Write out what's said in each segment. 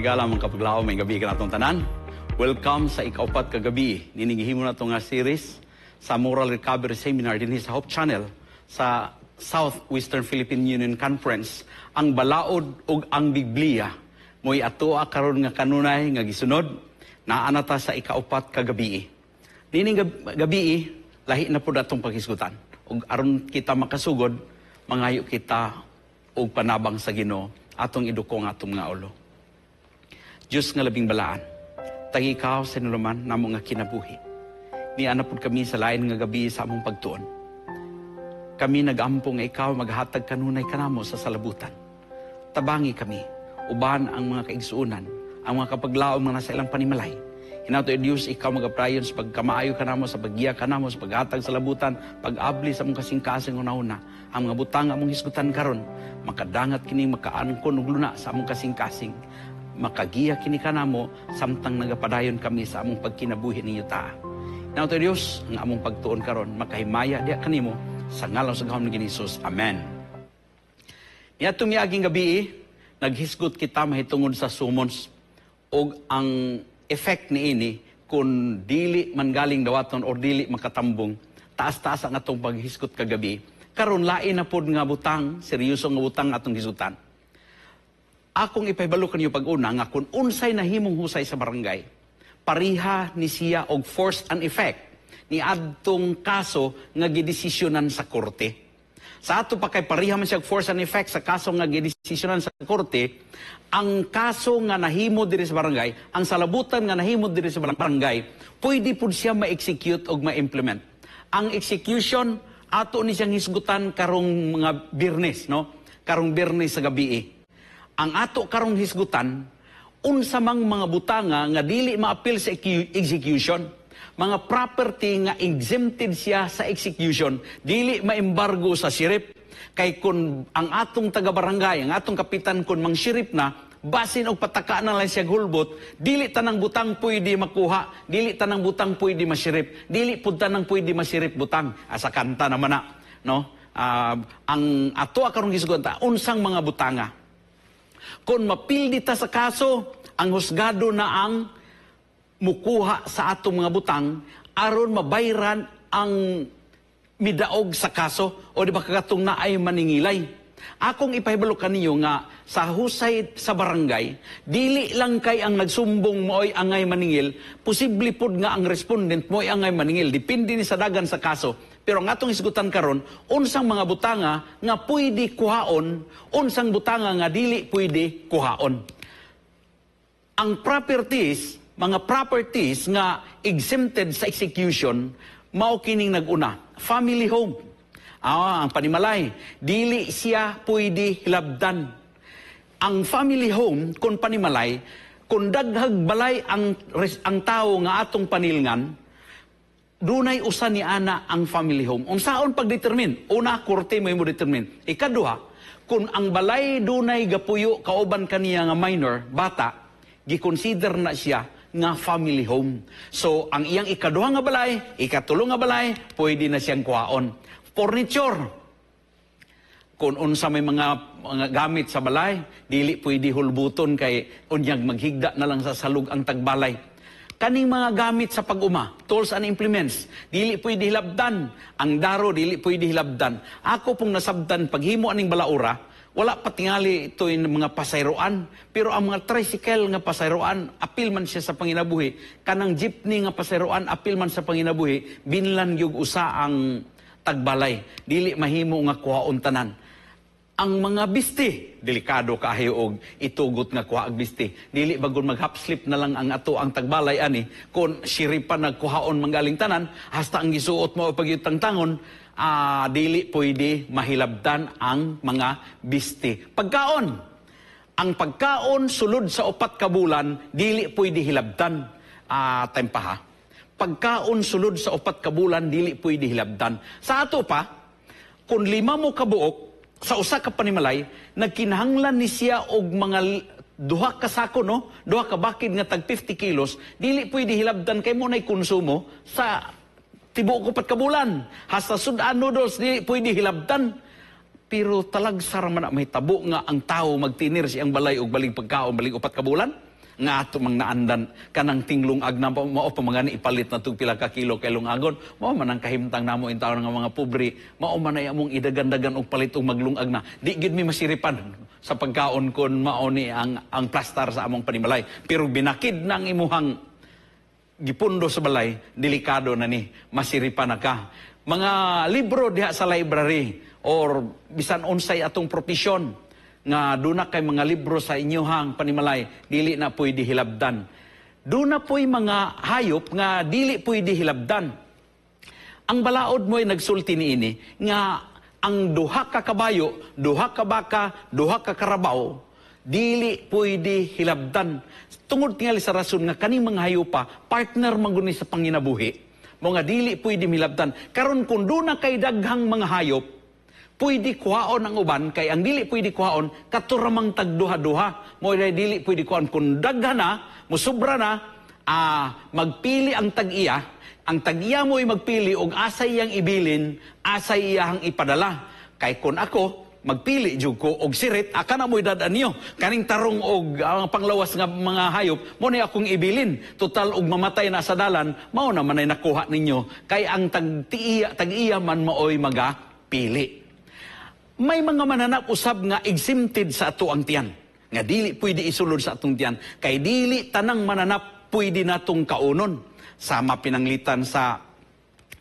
Mga higala, mga kapaglaom, maayong gabii kanatong tanan. Welcome sa ikaupat ka gabii. Nining gihimo nato nga series sa Moral Recovery Seminar dinhi sa Hope Channel sa South Western Philippine Union Conference. Ang balaod ug ang Biblia mo'y atoa karon nga kanunay nga gisunod, naa na ta sa ikaupat ka gabii. Nining gabii, lahi na pud atong paghisgutan. Ug aron kita makasugod, mangayo kita og panabang sa Ginoo, atong iduko ang atong mga ulo. Diyos nga labing balaan, tangi ikaw sa hinuluman namo nga kinabuhi. Niana pud kami sa lain nga gabi sa among pagtuon. Kami nagampo nga ikaw maghatag kanunay kanamo sa salabutan. Tabangi kami, uban ang mga kaigsuonan, ang mga kapaglaom nga nasa ilang panimalay. Hinato, Diyos, ikaw magaprayon sa pagkamaayo kanamo, sa paggiya kanamo, sa paghatag sa labutan, pag-abli sa among kasing-kasing una-una. Ang mga butang among hisgutan karon, makadangat kini, makaangkon og luna sa among kasing-kasing. Makagiya kini kanamo samtang nagapadayon kami sa among pagkinabuhi ninyo ta. Hinato, Diyos, ang among pagtuon karon makahimaya diha kanimo sa ngalan sa gahom ni Jesus. Amen. Niadtong miaging gabi, naghisgot kita mahitungod sa summons og ang effect niini kung dili man galing dawaton or dili makatambong. Taas-taas ang atong paghisgot kagabi. Karon, lain na pod nga butang, seryoso nga butang atong hisgutan. Akong ipahibalo kanyo pag-una nga kung unsay nahimong husay sa barangay, pariha ni siya og force and effect ni adtong kaso nga gidesisyonan sa korte. Sa ato pa kay pariha man siya og force and effect sa kaso nga gidesisyonan sa korte, ang kaso nga nahimo diri sa barangay, ang salabutan nga nahimo diri sa barangay, pwede pud siya ma-execute og ma-implement. Ang execution ato ni siyang hisgutan karong mga Biyernes, no? Karong Biyernes sa gabi. Ang ato karong hisgutan, unsa mang mga butanga nga dili maapil sa execution, mga property nga exempted siya sa execution, dili maembargo sa sheriff. Kay kun ang atong taga-barangay, ang atong kapitan, kun mang sheriff na, basin og pataka na lang siya hulbot, dili tanang butang pwede makuha, dili tanang butang pwede ma-sheriff, dili pud tanang pwede ma-sheriff butang. Asa kanta naman na, no? Ang ato karong hisgutan, unsang mga butanga. Kung mapildi ta sa kaso, ang husgado na ang mukuha sa atong mga butang aron mabayran ang midaog sa kaso o di ba kagatong naay maningilay. Akong ipahibalo kaninyo nga sa husay sa barangay, dili lang kay ang nagsumbong mo'y angay maningil, posible pod nga ang respondent mo'y angay maningil, depende ni sa dagan sa kaso. Pero ang atong hisgutan karon, unsang mga butanga nga pwede kuhaon, unsang butanga nga dili pwede kuhaon. Ang properties, mga properties nga exempted sa execution, mao kining nag-una. Family home. Ang panimalay, dili siya pwede hilabdan. Ang family home, kung panimalay, kung daghag balay ang tao nga atong panilngan, dunay usa ni ana ang family home. Unsaon pagdetermine? Una, korte mo determine. Ikaduha, kung ang balay dunay gapuyo kauban kaniya nga minor, bata, giconsider na siya nga family home. So, ang iyang ikaduha nga balay, ikatulo nga balay, pwede na siyang kuhaon. Furniture. Kung unsa may mga gamit sa balay, dili pwede hulbuton kay unyag maghigda na lang sa salug ang tagbalay. Kaning mga gamit sa pag-uma, tools and implements, dili pwede hilabdan. Ang daro, dili pwede hilabdan. Ako pong nasabtan, paghimo aning balaura, wala pa tingali ito yung mga pasayroan. Pero ang mga tricycle nga pasayroan, apil man siya sa panginabuhi. Kanang jeepney nga pasayroan, apil man sa panginabuhi. Binlan gyud usa ang tagbalay. Dili mahimo nga kuhaon tanan. Ang mga bisti, delikado kaayo og itugot nga kuha og bisti. Dili bagon mag half sleep na lang ang ato ang tagbalay ani kung sheripan nagkuhaon manggaling tanan hasta ang gisuot mo pagyutang-tangon, dili pwede mahilabdan ang mga bisti. Pagkaon. Ang pagkaon sulod sa 4 ka bulan dili pwede hilabdan. Time pa ha. Pagkaon sulod sa 4 ka bulan dili pwede hilabdan. Sa ato pa, kung 5 mo kabuok sa usa ka panimalay, nagkinahanglan ni siya og mga 2 ka sako, no? 2 ka bakid nga tag 50 kilos, dili pwede hilabdan kay mo nay konsumo sa tibuok 4 ka bulan. Hasta sudan noodles dili pwede hilabdan. Pero talagsa ra man na mahitabo nga ang tao magtinir siyang balay og balig pagkaon balig 4 ka bulan. Nga ato mang naandan kanang tinglungag na mao pa mga ni ipalit na tug pila ka kilo kay lungagon. Mao man ang kahimtang namo in taon nga mga pobre, mao man ay among idagandagan og palit og maglungag na. Di gid mi masiripan sa pagkaon kon mao ni ang plastar sa among panimalay. Pero binakid na ang imuhang gipundo sa balay, delikado na ni, masiripan na ka. Mga libro diha sa library or bisan unsay atong propesyon nga duna kay mga libro sa inyohang panimalay, dili na pwede hilabdan. Duna po'y mga hayop nga dili pwede hilabdan. Ang balaod mo'y nagsulti niini nga ang duha ka kabayo, duha ka baka, duha ka karabaw, dili pwede hilabdan. Tungod tingali sa rason nga kaning mga hayupa, partner man gud ni sa panginabuhi. Mo nga dili pwede milabdan. Karon kung duna kay daghang mga hayop, pwede kuhaon ang uban, kay ang dili pwede kuhaon katuramang tagduha-duha. Mo dili pwede kuhaon kung daghan na, musubra na, magpili ang tag-iya. Ang tag-iya mo'y magpili og asay iyang ibilin, asay iyang ipadala. Kay kun ako magpili jud ko og sirit, aka na mo'y dad-an niyo. Kaning tarong og ang panglawas nga mga hayop, mo ni akong ibilin. Total og mamatay na sa dalan, mao na man ay nakuha ninyo. Kay ang tag-iya man maoy magapili. May mga mananap usab nga exempted sa ato ang tiyan, nga dili pwede isulod sa atong tiyan. Kay dili tanang mananap pwede natong kaunon. Sama pinanglitan sa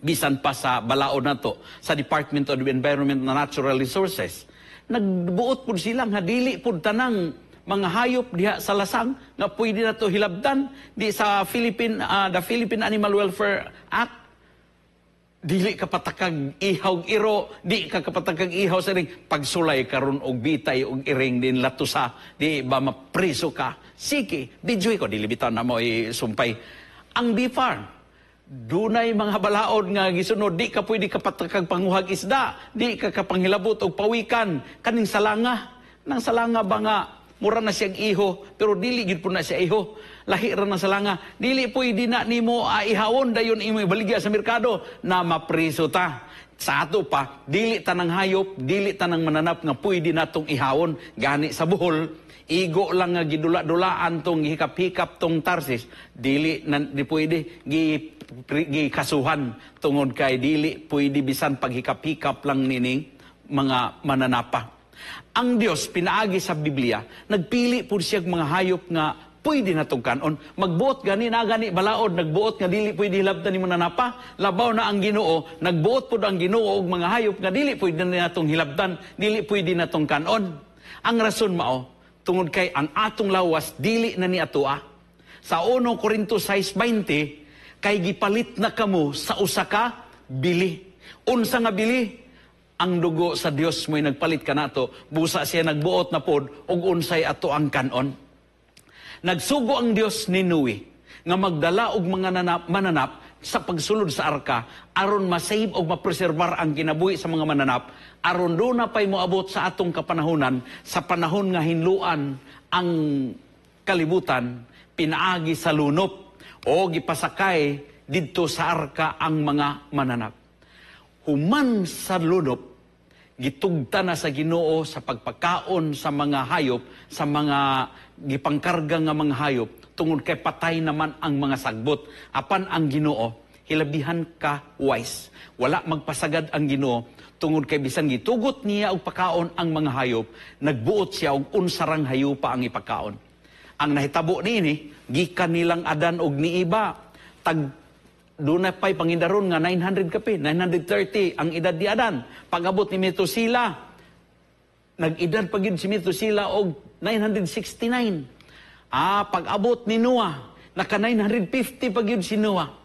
bisan pa sa balaod nato sa Department of Environment and Natural Resources. Nagbuot pud sila nga dili pud tanang mga hayop diha sa lasang nga pwede nato hilabdan. Di sa Philippine the Philippine Animal Welfare Act, dili ka patakag ihaw iro, di ka kapatakag ihaw sa ring pagsulay karon og bitay og iring din latusa, di ba mapriso ka? Sige, video ko dili bitaw na mo isumpay. Ang bee farm, dunay mga balaod nga gisunod, di ka pwede kapatakag panguhag isda, di ka kapanghilabot og pawikan kaning salanga. Nang salanga ba nga mura na siyang iho, pero dili gid po na siya iho. Lahi ra na salanga, dili pwede na nimo ihawon dayon imo ibaligya sa merkado na mapriso ta. Sa ato pa, dili tanang hayop, dili tanang mananap nga pwede natong ihawon. Gani sa Bohol, igo lang nga gidula-dulaan tong hikap-hikap tong Tarsis, dili na di pwede gikasuhan tungod kay dili pwede bisan paghikap-hikap lang nining mga mananapa. Ang Dios pinaagi sa Biblia, nagpili pud siya mga hayop nga pwede natong kanon. Magbuot gani na gani balaod, nagbuot nga dili pwede hilabtan ni mananapa. Labaw na ang Ginoo, nagbuot pud ang Ginoo og mga hayop nga dili pwede natong hilabtan, dili pwede natong kanon. Ang rason mao tungod kay ang atong lawas dili na ni atoa. Sa 1 Corinto 6:20, kay gipalit na kamo sa usa ka bili. Unsa nga bili? Ang dugo sa Dios mo'y nagpalit kanato, busa siya nagbuot na pod og unsay ato ang kanon. Nagsugo ang Dios ni Noe nga magdala og mga mananap sa pagsulod sa arka aron masave og mapreserbar ang kinabuhi sa mga mananap, aron do na pay moabot sa atong kapanahonan, sa panahon nga hinluan ang kalibutan pinaagi sa lunop o gipasakay didto sa arka ang mga mananap. Human sa lunop, gitugta na sa Ginoo sa pagpakaon sa mga hayop, sa mga gipangkarga nga mga hayop, tungod kay patay naman ang mga sagbot. Apan ang Ginoo, hilabihan ka wise. Wala magpasagad ang Ginoo tungod kay bisan gitugot niya og pakaon ang mga hayop, nagbuot siya og unsarang hayupa ang ipakaon. Ang nahitabo niini, gikan nilang Adan og niiba, tag doon na pa'y pangindaron nga 900 kape, 930 ang edad ni Adan. Pag-abot ni Metusela, nag-edad pa gyud si Metusela og 969. Pag-abot ni Noah, naka 950 pa gyud si Noah.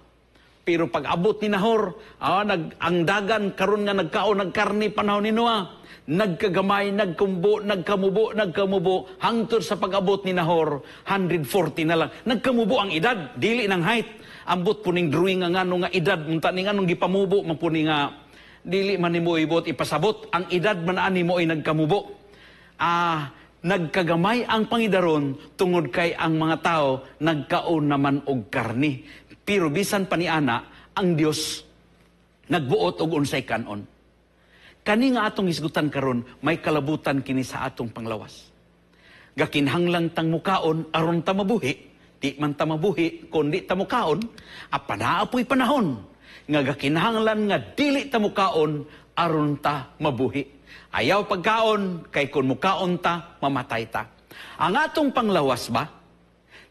Pero pag-abot ni Nahor, ang dagan karon nga nagkaon nagkarni panahon ni Noah, nagkagamay, nagkumbo, nagkamubo, nagkamubo, hangtod sa pag-abot ni Nahor, 140 na lang. Nagkamubo ang edad, dili ng height. Ambot po ning drawing nga ngano nga edad, unta ni nganong gipamubo man po ni nga dili man nimo ibot ipasabot, ang edad man ani mo ay nagkamubo. Nagkagamay ang pangidaron tungod kay ang mga tao nagkaon naman og karni. Pero bisan pa ni ana, ang Dios nagbuot og unsay kanon. Kani nga atong hisgutan karon, may kalabutan kini sa atong panglawas. Gakinhanglang tang mukaon aron ta mabuhi. Di man ta mabuhi kung di ta mukaon, apan naa po'y panahon nga gakinahanglan nga dili ta mukaon aron ta mabuhi. Ayaw pagkaon kay kung mukaon ta, mamatay ta. Ang atong panglawas ba,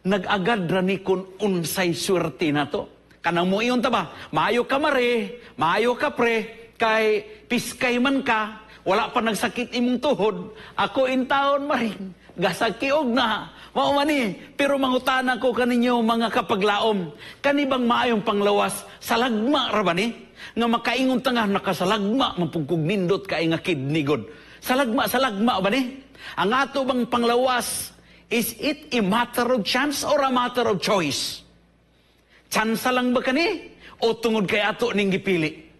nag-agad ra ni kung unsay swerte nato. Kanang moingon ta ba, "Maayo ka mare, maayo ka pre, kay piskay man ka, wala pa nagsakit imong tuhod. Ako intawon maring, gasakiog na." Mao man ni, pero mangutana ko kaninyo, mga kapaglaom, kani bang maayong panglawas, salagma ra ba ni? Nga makaingon ta nga nakasalagma, mapugkog nindot kay nga kidney god. Salagma, salagma ba ni? Ang ato bang panglawas, is it a matter of chance or a matter of choice? Chance lang ba kani? O tungod kay ato ning gipili?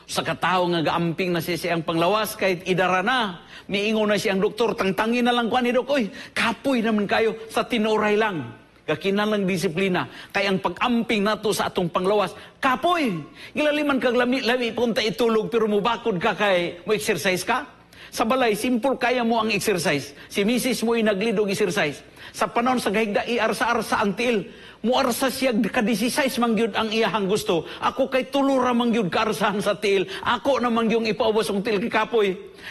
Sa katawo nga gaamping na siya siyang panglawas kahit idara na, miingon na siyang doktor, "Tangtangin na lang ko ni dok, oy, kapoy naman kayo." Sa tinuray lang. Gakinahanglan disiplina. Kay ang pag-amping nato sa atong panglawas, kapoy. Gilaliman kag lami, lami punta itulog pero mubakod ka kay mo exercise ka. Sa balay, simple kaya mo ang exercise. Si misis mo ay naglidog exercise. Sa panahon sa gahigda, iarsa-arsa ang tiil. Muarsa siya ka-16 man gyud ang iyahang gusto. Ako kay tulo ra man gyud kaarsahan sa tiil. Ako naman yung ipaubos ang tiil kay kapoy.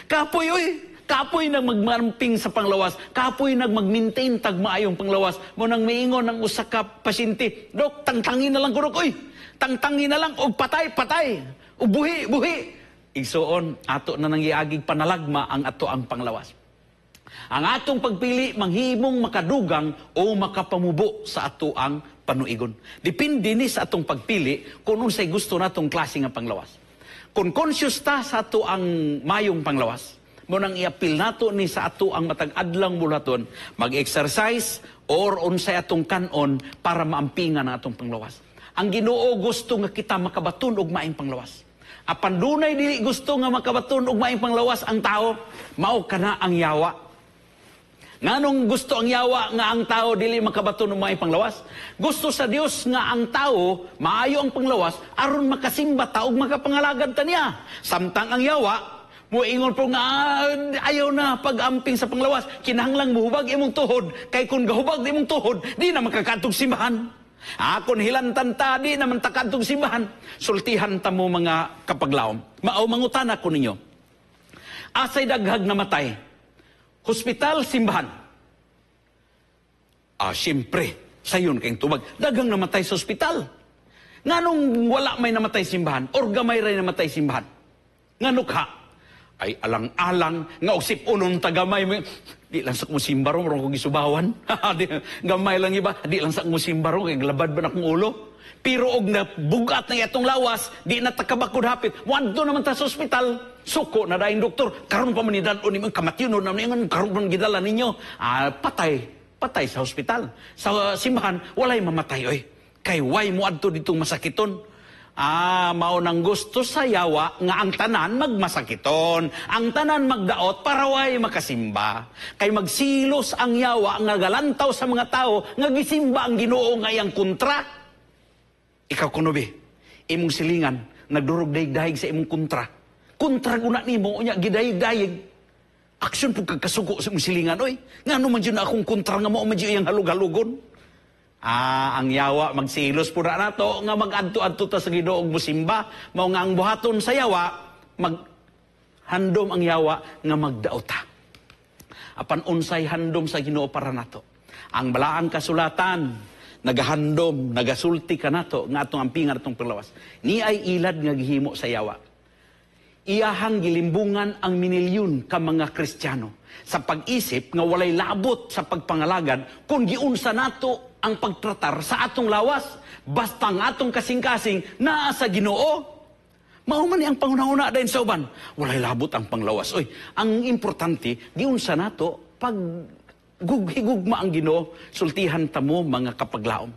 Kapoy oy. Kapoy nang magmamping sa panglawas. Kapoy nang mag-maintain tag maayong panglawas. Mo nang miingon ng usa ka pasyente, "Dok, tangtangin na lang ko, dok, oy. Tangtangin na lang, og patay, patay. O buhi, buhi." Igsuon, ato na nang giagig panalagma ang ato ang panglawas. Ang atong pagpili manghimong makadugang o makapamubo sa ato ang panuigon. Depende ni sa atong pagpili kung unsay gusto natong klase nga panglawas. Kung conscious ta sa ato ang mayong panglawas, mo nang iapil nato ni sa ato ang matag adlang bulaton, mag-exercise or unsay atong kanon para maampingan ang atong panglawas. Ang Ginoo gusto nga kita makabaton og maayong panglawas. Apan dunay dili gusto nga makabaton og maayong panglawas ang tao, mao kana ang yawa. Nganong gusto ang yawa nga ang tao dili makabaton og maayong panglawas? Gusto sa Dios nga ang tao maayo ang panglawas aron makasimba ta ug makapangalagad ta niya. Samtang ang yawa moingon po nga ayaw na pag-amping sa panglawas, kinahanglang muhubag imong tuhod kay kung gahubag imong tuhod, di na makakadtog simbahan. Akon hilantan ta, di naman takadtog simbahan. Sultihan ta mo, mga kapaglaom. Mao mangutana ko ninyo. Asay daghag namatay? Hospital, simbahan? Ah, siyempre, sayon kayong tubag. Daghang namatay sa ospital. Nganong wala may namatay simbahan or gamay ray namatay simbahan? Ngano ka? Ay alang-alang nga og sip-unon tagamay mo. "Di lang sa mo simba ron, ko gisubawan. Gamay lang iba, di lang sa mo simba ron, kay glabad ba na akong ulo?" Pero og na bugat na itong lawas, di na takabakod hapit. Wadto naman ta sa ospital. Suko na dahil doktor, karon pa man ni dad-on nimo, kamatyon na man karon pa man gidala ninyo. Ah, patay, patay sa ospital. Sa simbahan, walay mamatay oy. Kay way mo adto ditong masakiton. Ah, mao nang gusto sa yawa nga ang tanan magmasakiton, ang tanan magdaot para way makasimba. Kay magsilos ang yawa nga galantaw sa mga tao nga gisimba ang Ginoo nga iyang kontra. Ikaw kuno be, imong silingan nagdurog dayeg-dayeg sa imong kontra. Kontra guna nimo unya gidayeg-dayeg. Aksyon pud kag kasuko sa imong silingan oy. Ngano man jud na akong kontra nga mao man jud iyang halug-halugon? Ah, ang yawa magsilos po na nato nga mag-adto-adto ta sa Ginoo og musimba. Mao nga ang buhaton sa yawa, mag handom ang yawa nga magdaot ta. Apan unsay handom sa Ginoo para nato? Ang Balaang Kasulatan nagahandom, nagasulti kanato nga atong ampingan atong panglawas. Ni ay ilad nga gihimo sa yawa. Iyahang gilimbungan ang minilyon ka mga Kristiyano sa pag-isip nga walay labot sa pagpangalagad kung giunsa nato ang pagtratar sa atong lawas basta ang atong kasing-kasing naa sa Ginoo. Mao man ni ang panghuna-huna dayon sa uban. "Walay labot ang panglawas. Oy, ang importante giunsa nato pag higugma ang Ginoo." Sultihan ta mo, mga kapaglaom.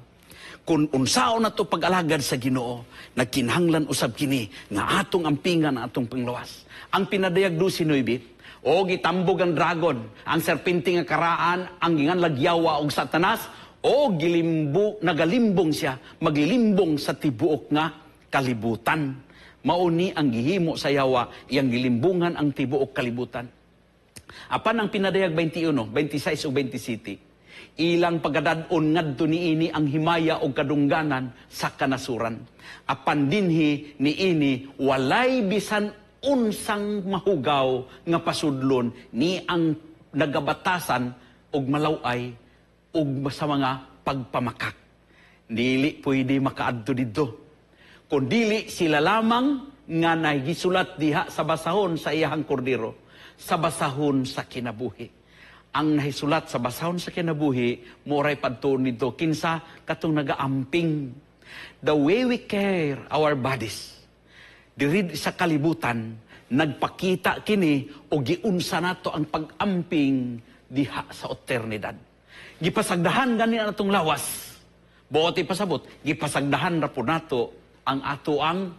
Kung unsaon nato pag-alagad sa Ginoo, nagkinahanglan usab kini nga atong ampingan ang atong panglawas. Ang Pinadayag 12:9, o gitambog ang dragon, ang serpente nga karaan, ang ginganlag yawa og Satanas, o gilimbo, nagalimbong siya, maglilimbong sa tibuok nga kalibutan. Mauni ang gihimo sa yawa, iyang gilimbungan ang tibuok kalibutan. Apan ang Pinadayag 21, 26 ug 27, Ilang pagadad-on ngadto niini ang himaya og kadungganan sa kanasuran. Apan dinhi niini walay bisan unsang mahugaw nga pasudlon ni ang nagabatasan og malaway og sa mga pagpamakak. Dili pwede makaadto didto. Kung dili sila lamang nga nagisulat diha sa basahon sa iyahang kordero, sa basahon sa kinabuhi. Ang nahisulat sa basahon sa kinabuhi, moray padtuon didto kinsa katong nagaamping. The way we care our bodies, diri sa kalibutan, nagpakita kini o giunsa nato ang pag-amping diha sa eternidad. Gipasagdahan gani ang atong lawas. Buot ipasabot, gipasagdahan ra po nato ang ato ang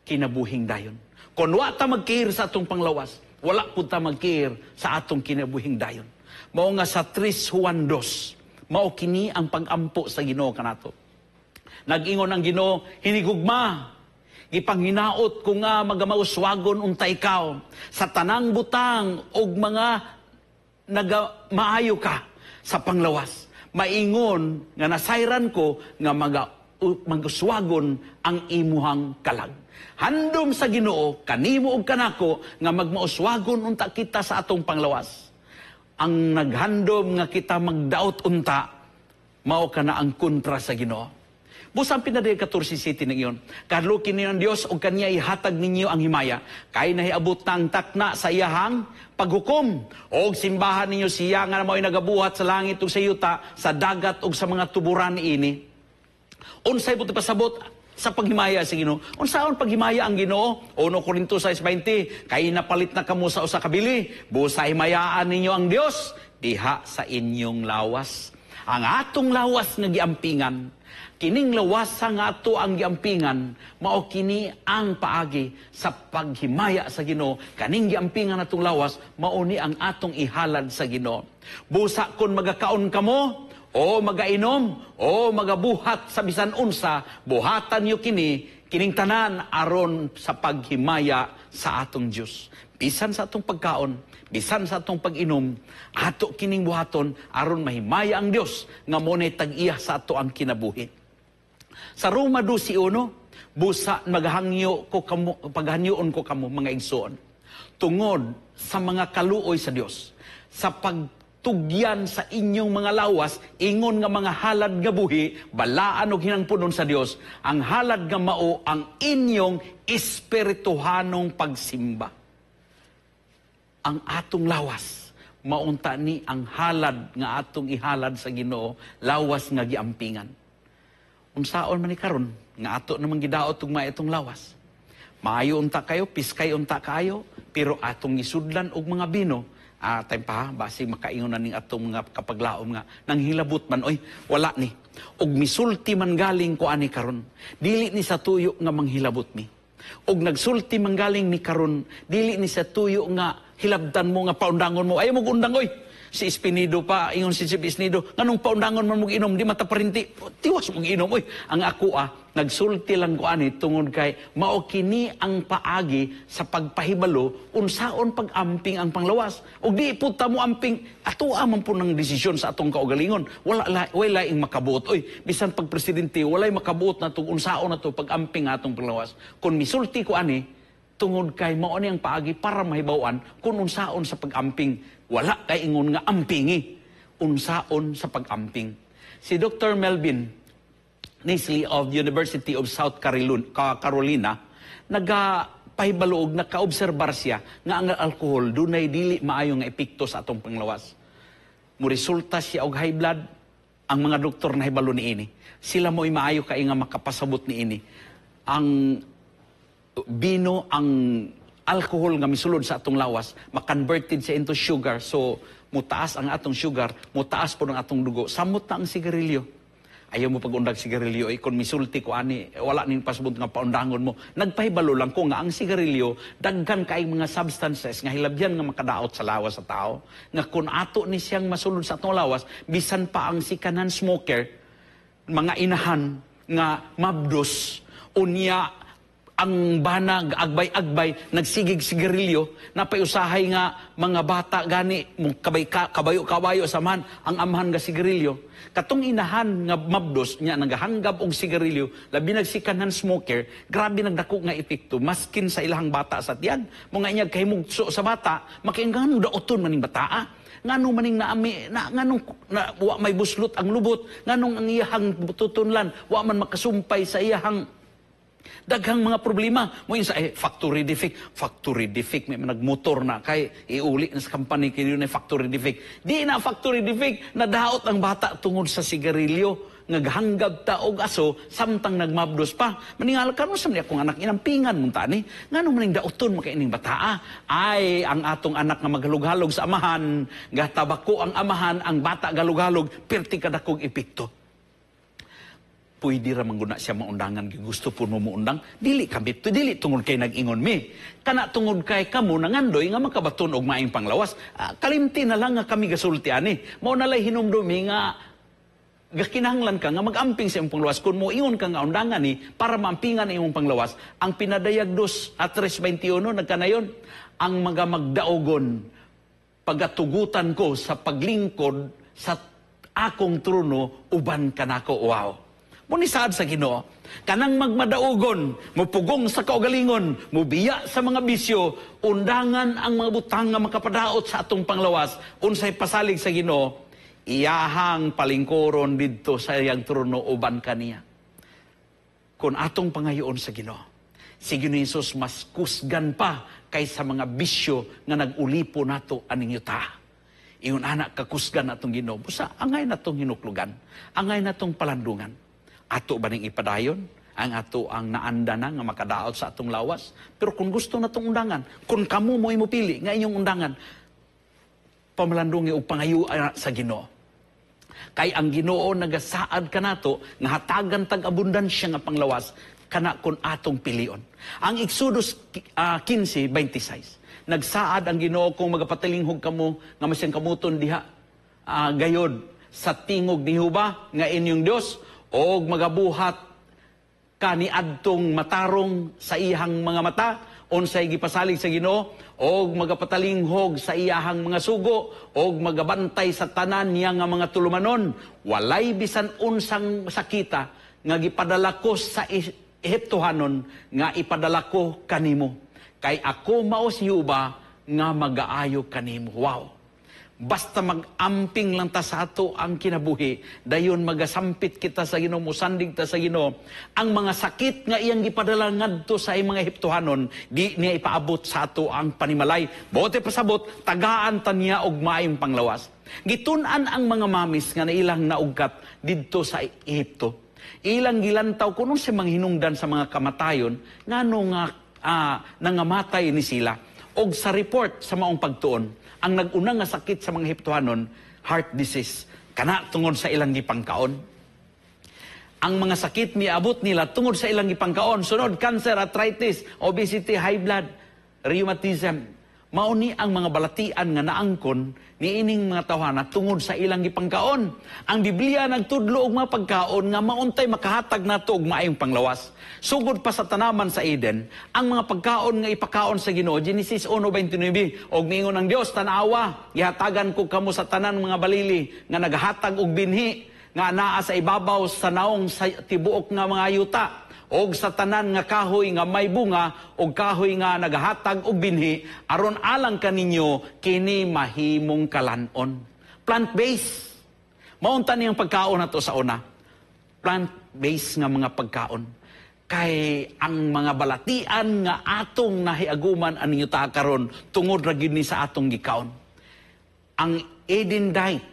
kinabuhing dayon. Kung wa ta mag-care sa atong panglawas, wala pud ta mag-care sa atong kinabuhing dayon. Mao nga sa 3 Juan 2, mao kini ang pag-ampo sa Ginoo kanato. Nag-ingon ang Ginoo, "Hinigugma, gipanghinaot ko nga magamauswagon unta ikaw sa tanang butang og mga nagamaayo ka sa panglawas. Maingon nga nasayran ko nga maguswagon ang imuhang kalag." Handom sa Ginoo kanimo ug kanako nga magmauswagon unta kita sa atong panglawas. Ang naghandom nga kita magdaot unta, mao kana ang kontra sa Ginoo. Busan pinadayag 14 city ng iyon. "Kahadluki ninyo ang Dios ug kaniya ihatag ninyo ang himaya. Kay nahiabot na ang takna sa iyahang paghukom. Og simbahan ninyo siya nga mao'y nagabuhat sa langit ug sa yuta, sa dagat ug sa mga tuburan niini." Unsay buot pasabot sa paghimaya sa Ginoo? Unsaon paghimaya ang Ginoo? 1 Corinto 6:20, "Kay napalit na kamo sa usa ka bili, busa himayaan ninyo ang Dios diha sa inyong lawas." Ang atong lawas nga giampingan, kining lawas nga ato ang giampingan, mao kini ang paagi sa paghimaya sa Ginoo. Kaning giampingan atong lawas, mao ni ang atong ihalad sa Ginoo. Busa kon magakaon kamo o magainom o magabuhat sa bisan unsa, buhatan niyo kini kining tanan aron sa paghimaya sa atong Dios. Bisan sa atong pagkaon, bisan sa atong pag-inom, ato kining buhaton aron mahimaya ang Dios nga mo nay tag-iya sa ato ang kinabuhi. Sa Roma 12:1, "Busa maghangyo ko kamo, paghangyoon ko kamo, mga igsoon, tungod sa mga kaluoy sa Dios, sa pagtugyan sa inyong mga lawas ingon nga mga halad nga buhi, balaan og hinangpunon sa Dios, ang halad nga mao ang inyong espirituhanong pagsimba." Ang atong lawas maunta ni ang halad nga atong ihalad sa Ginoo, lawas nga giampingan. Unsaon man ni karon nga ato namang gidaot ug itong lawas? Maayo unta kayo, piskay unta kayo, pero atong gisudlan og mga bino. Time pa, basi makaingon na ning atong mga kapaglaom nga nang hilabot man, oy, wala ni. Og misulti man galing ko ani karon, dili ni sa tuyo nga manghilabot mi. Og nagsulti man galing ni karon, dili ni sa tuyo nga hilabtan mo nga paundangon mo. Ayaw mo undang, oy. Si Espinido pa, ingon si Chief Espinido, "Nganong paundangon man mo inom, di mata parinti, tiwas mo inom, oy." Ang ako nagsulti lang ko ani tungod kay mao kini ang paagi sa pagpahibalo unsaon pag-amping ang panglawas. Og di pud ta mo amping, ato man po ng desisyon sa atong kaugalingon. Wala la, walay laing makabuot, oy. Bisan pag presidente, walay makabuot na tong unsaon na to pag-amping atong panglawas. Kung misulti ko ani, tungod kay mao ni ang paagi para mahibaw-an kung unsaon sa pag-amping. Wala kay ingon nga ampingi. Unsaon sa pag-amping. Si Dr. Melvin Nisly of University of South Carolina, nagapahibalo og nakaobserbar siya nga ang alkohol dunay dili maayo nga epekto sa atong panglawas. Muresulta siya og high blood. Ang mga doktor nahibalo niini. Sila mo'y maayo kay nga makapasabot niini. Ang bino, ang alcohol nga misulod sa atong lawas, makonverted siya into sugar. So, mutaas ang atong sugar, mutaas po ang atong dugo. Samot na ang sigarilyo. Ayaw mo pag-undag sigarilyo, eh, kung misulti ko ani, wala ning pasabot nga paundangon mo. Nagpahibalo lang ko nga ang sigarilyo, daghan kay mga substances nga hilabyan nga makadaot sa lawas sa tao. Nga kung ato ni siyang masulod sa atong lawas, bisan pa ang second-hand smoker, mga inahan nga mabdos, unya Ang bana agbay-agbay nagsigig sigarilyo, napay usahay nga mga bata gani mo kabay ka, kabayo kabayo sa man ang amahan nga sigarilyo. Katong inahan nga mabdos nya nagahanggab og sigarilyo, labi nag second-hand smoker, grabe nagdako nga epekto maskin sa ilahang bata sa tiyan. Mga inyag kahimugso sa bata, makiingan daoton maning bataa. Ngano maning naami na, nganong na, wa may buslot ang lubot, nganong ang iyahang tutunlan wa man makasumpay sa iyahang daghang mga problema mo sa factory defect, factory defect, may nagmotor na kay iuli na sa company kay na factory defect. Di na factory defect, nadaot ang bata tungod sa sigarilyo nga gahanggab ta og aso samtang nagmabdos pa. Maningal karon sa akong anak, inampingan mong tani, ngano maning daoton makaining bataa? Ay, ang atong anak nga maghalog-halog sa amahan, gatabako ang amahan, ang bata galug-halog, perti kadakog epekto. Pwede ra man guna siya maundangan, gusto po mo muundang, dili kami to, dili tungod kay nag-ingon mi, kana tungod kay kamo nangandoy nga makabaton og maayong panglawas. Kalimti na lang nga kami gasulti ani, mao na lay hinumdumi nga gakinahanglan ka nga mag-amping sa imong panglawas. Kung mo ingon ka nga undangan ni para maampingan ang imong panglawas, ang pinadayag dos at 3:21 nagkanayon ang mga magdaogon, pagatugutan ko sa paglingkod sa akong trono uban kanako. Wow. Muni saad sa Ginoo, kanang magmadaugon, mupugong sa kaugalingon, mubiya sa mga bisyo, undangan ang mga butang nga makapadaot sa atong panglawas, unsay pasalig sa Ginoo, iyahang palingkoron didto sa iyang trono uban kaniya. Kung atong pangayoon sa Ginoo, si Ginoo Hesus mas kusgan pa kaysa mga bisyo nga nag-ulipo nato aning yuta. Ingon anak kakusgan atong Ginoo, busa angay natong hinuklugan, angay natong palandungan. Ato ba ning ipadayon ang ato ang naanda na nga makadaot sa atong lawas? Pero kung gusto natong undangan, kung kamo mo pili nga inyong undangan, pamalandungi og pangayo sa Ginoo. Kay ang Ginoo nagasaad kanato nga hatagan tag abundansya nga panglawas kana kun atong pilion. Ang Exodus 15:26, nagsaad ang Ginoo, kung magapatalinghog kamo nga masyang kamuton diha gayod sa tingog ni Jehova nga inyong Dios, og magabuhat kaniadtong matarong sa iyang mga mata, unsay gipasalig sa Ginoo, og magapatalinghog sa iyahang mga sugo, og magabantay sa tanan niya nga mga tulumanon, walay bisan unsang sakita nga gipadala ko sa Ehiptohanon nga ipadala ko kanimo, kay ako mao si Jehova nga magaayo kanimo. Wow. Basta mag-amping lang ta sa ato ang kinabuhi, dayon magasampit kita sa Ginoo, musandig ta sa Ginoo. Ang mga sakit nga iyang gipadala ngadto sa mga Ehiptohanon, di niya ipaabot sa ato ang panimalay. Bote pasabot, tagaan ta niya og maayong panglawas. Gitun-an ang mga mamis nga nailang naugkat didto sa Ehipto. Ilang gilantaw kuno sa mga hinungdan sa mga kamatayon ngano nga nangamatay ni sila. Og sa report sa maong pagtuon, ang nag-una nga sakit sa mga Ehiptohanon, heart disease, kana tungod sa ilang gipangkaon. Ang mga sakit miabot nila tungod sa ilang gipangkaon, sunod cancer, arthritis, obesity, high blood, rheumatism. Mao ni ang mga balatian nga naangkon niining mga tawhana tungod sa ilang gipangkaon. Ang Biblia nagtudlo og mga pagkaon nga mauntay makahatag nato og maayong panglawas. Sugod pa sa tanaman sa Eden, ang mga pagkaon nga ipakaon sa Ginoo, Genesis 1:29, og miingon ang Dios, tan-awa, gihatagan ko kamo sa tanan mga balili nga nagahatag og binhi nga anaa sa ibabaw sa naong sa tibuok nga mga yuta, og sa tanan nga kahoy nga may bunga og kahoy nga nagahatag og binhi, aron alang kaninyo kini mahimong kalanon. Plant-based. Maunta niyang pagkaon nato sa una. Plant-based nga mga pagkaon. Kay ang mga balatian nga atong nahiaguman aning yuta karon tungod ra gyud ni sa atong gikaon. Ang Eden diet,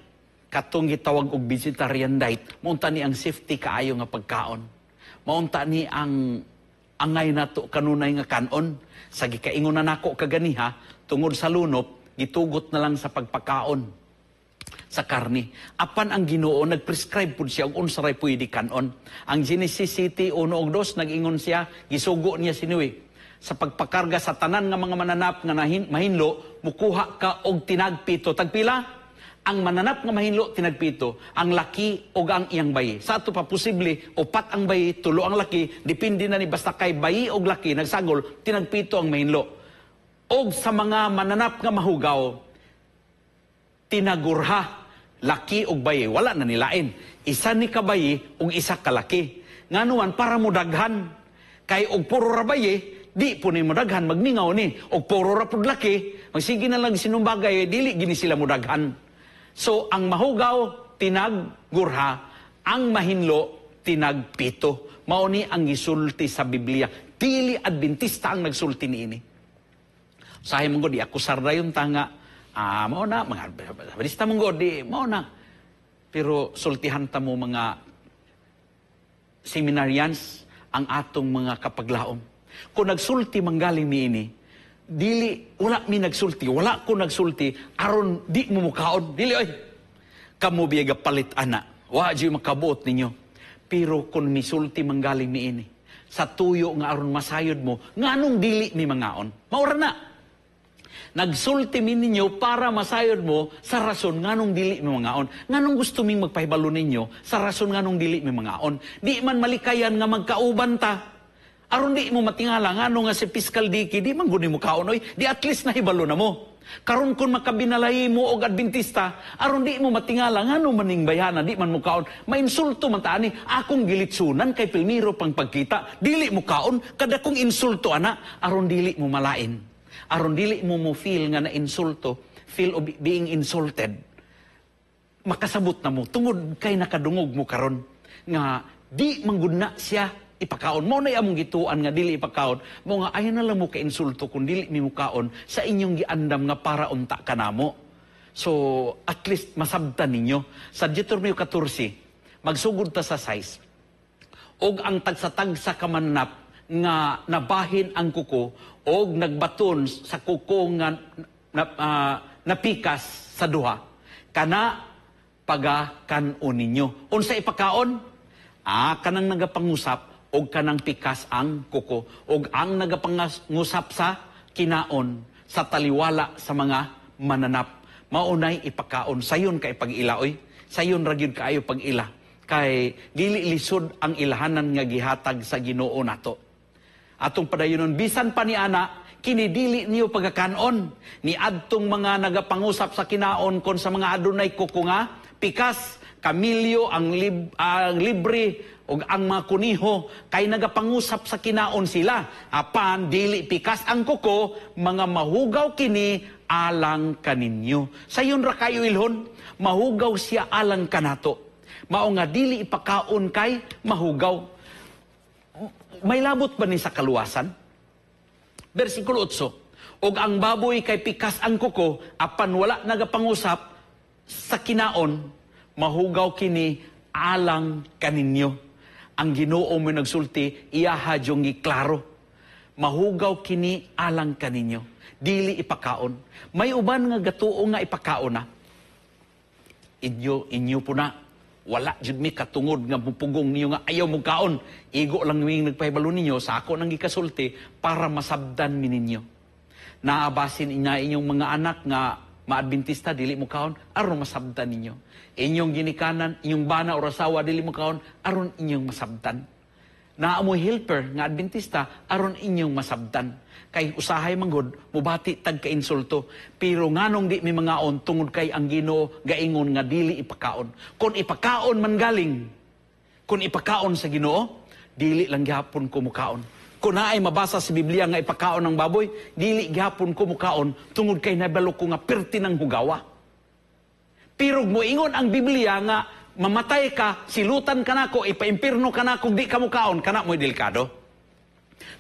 katong gitawag og vegetarian diet, maunta ni ang safety kaayo nga pagkaon. Maunta ni ang angay nato kanunay nga kanon. Sa gikaingon na nako kaganiha, tungod sa lunop, gitugot na lang sa pagpakaon sa karni. Apan ang Ginoo nagprescribe pud siya og unsa ray pwede kanon. Ang Genesis City 1 ug 2 nag-ingon siya, gisugo niya si Noe sa pagpakarga sa tanan nga mga mananap nga mahinlo, mukuha ka og tinagpito. Tagpila? Ang mananap nga mahinlo tinagpito, ang laki o ang iyang bayi. Sa ato pa posible, upat ang bayi, tulo ang laki, depende na ni basta kay bayi og laki, nagsagol, tinagpito ang mahinlo. Og sa mga mananap nga mahugaw, tinagurha, laki og bayi, wala na nilain. Isa ni kabayi og isa kalaki. Nganuan para mudaghan. Kay og puro ra bayi, di po ni mudaghan, magmingaw ni. Og puro ra pud laki, magsige na lang sinumbagay, dili gini sila mudaghan. So, ang mahugaw, tinaggurha, ang mahinlo, tinagpito. Mao ni ang gisulti sa Biblia. Dili Adventista ang nagsulti niini. Usahay man gud, di akusar dayon ta nga, mao na, mga Adventista man gud, di, mao na. Pero sultihan ta mo mga seminarians, ang atong mga kapaglaom. Kung nagsulti manggaling niini, dili, wala mi nagsulti, wala ko nagsulti, aron di mo mukaon, dili oy. Kamo biya palit ana, wa jud makabuot ninyo. Pero kung misulti manggaling niini, sa tuyo nga aron masayod mo, nganong dili mi mangaon? Maura na. Nagsulti mi ninyo para masayod mo sa rason nganong dili mi mangaon. Nganong gusto ming magpahibalo ninyo sa rason nganong dili mi mangaon. Di man malikayan nga magkauban ta. Aron di mo matingala ngano nga si Fiscal Dicky di man gud mo kaon oy, di at least nahibalo na mo. Karon kung makabinalay mo og Adventista, aron di mo matingala ngano maning bayhana di man mo kaon, mainsulto man ta ani akong gilitsunan kay pilmiro pang pagkita, dili mo kaon kada kong insulto ana, aron dili mo malain. Aron dili mo mo feel nga na insulto, feel of being insulted. Makasabot na mo tungod kay nakadungog mo karon nga di manggud na siya ipakaon. Mo na among gituan nga dili ipakaon. Mo nga ayaw na lang mo ka-insulto kung dili mi mukaon sa inyong giandam nga para unta kanamo. So, at least masabtan ninyo. Sa Deuteronomy 14, magsugod ta sa size. Og ang tagsa-tagsa ka mananap nga nabahin ang kuko og nagbaton sa kuko nga napikas sa duha. Kana paga kan-on ninyo. Unsa ipakaon? Kanang nagapangusap og kanang pikas ang kuko og ang nagapangusap sa kinaon sa taliwala sa mga mananap. Maunay ipakaon. Sayon kay pag-ila oy. Sayon ra gyud kaayo pag-ila. Kay dili lisod ang ilahanan nga gihatag sa Ginoo nato. Atong padayonon bisan pa ni ana kini dili niyo pagakanon ni adtong mga nagapangusap sa kinaon kon sa mga adunay kuko nga pikas, kamilyo, ang libre ug ang mga kuniho kay nagapangusap sa kinaon sila. Apan dili pikas ang kuko, mga mahugaw kini alang kaninyo. Sayon ra kayo ilhon, mahugaw siya alang kanato. Mao nga dili ipakaon kay mahugaw. May labot ba ni sa kaluwasan? Versikulo 8. Og ang baboy kay pikas ang kuko, apan wala nagapangusap sa kinaon, mahugaw kini alang kaninyo. Ang Ginoo mo nagsulti, iyaha yung giklaro. Mahugaw kini alang kaninyo. Dili ipakaon. May uban nga gatuo nga ipakaon na. Inyo po na. Wala jud mi katungod nga mupugong niyo nga ayaw mo kaon. Igo lang ming nagpahibalo ninyo sa ako nang gikasulti para masabdan mi ninyo. Naabasin inya inyong mga anak nga maadventista dili mo kaon aron masabdan ninyo. Inyong ginikanan, inyong bana o asawa dili mo kaon aron inyong masabdan. Naa moy helper nga Adventista aron inyong masabdan. Kay usahay manggod mubati tag kainsulto, pero nganong di mi mangaon tungod kay ang Ginoo gaingon nga dili ipakaon. Kung ipakaon man galing, kung ipakaon sa Ginoo, dili lang gihapon ko mukaon. Kung naay mabasa sa Biblia nga ipakaon ng baboy, dili gihapon ko mukaon tungod kay nabalo ko nga perti ng hugawa. Pero moingon ang Biblia nga mamatay ka, silutan ka nako, ipaimpirno ka nako, di ka mukaon, kana mo'y delikado.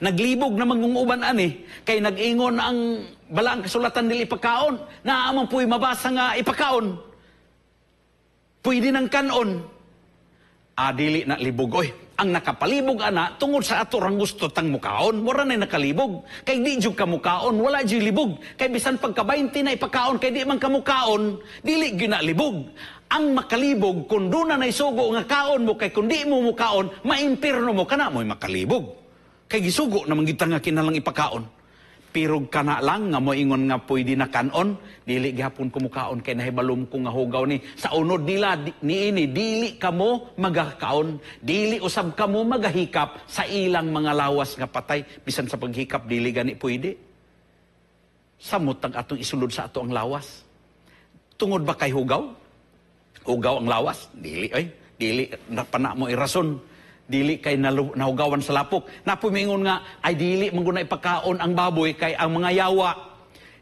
Naglibog na mangunguban ani, kay nag-ingon ang balaang kasulatan dili ipakaon, naamang pu'y mabasa nga ipakaon. Pwede nang kanon. Dili na libog, oy. Ang nakapalibog ana tungod sa ato rang gusto tang mukaon, mura na nakalibog. Kay di jud ka mukaon, wala jud libog. Kay bisan pagka 20 na ipakaon kay di man ka mukaon, dili gyud na libog. Ang makalibog kun duna nay sugo nga kaon mo kay kun di mo mukaon, maimpirno mo kana mo'y makalibog. Kay gisugo naman gid ta nga kinalang ipakaon. Pero kana lang nga moingon nga pwede na kanon, dili gihapon kumukaon kay nahibalom ko nga hugaw ni. Sa unod nila niini, dili kamo magakaon, dili usab kamo magahikap sa ilang mga lawas nga patay. Bisan sa paghikap dili gani pwede. Samot ang atong isulod sa ato ang lawas. Tungod ba kay hugaw? Hugaw ang lawas? Dili ay, dili na pana mo irason. Dili kay nahugawan sa lapok. Napumingon nga, ay dili man guna ipakaon ang baboy kay ang mga yawa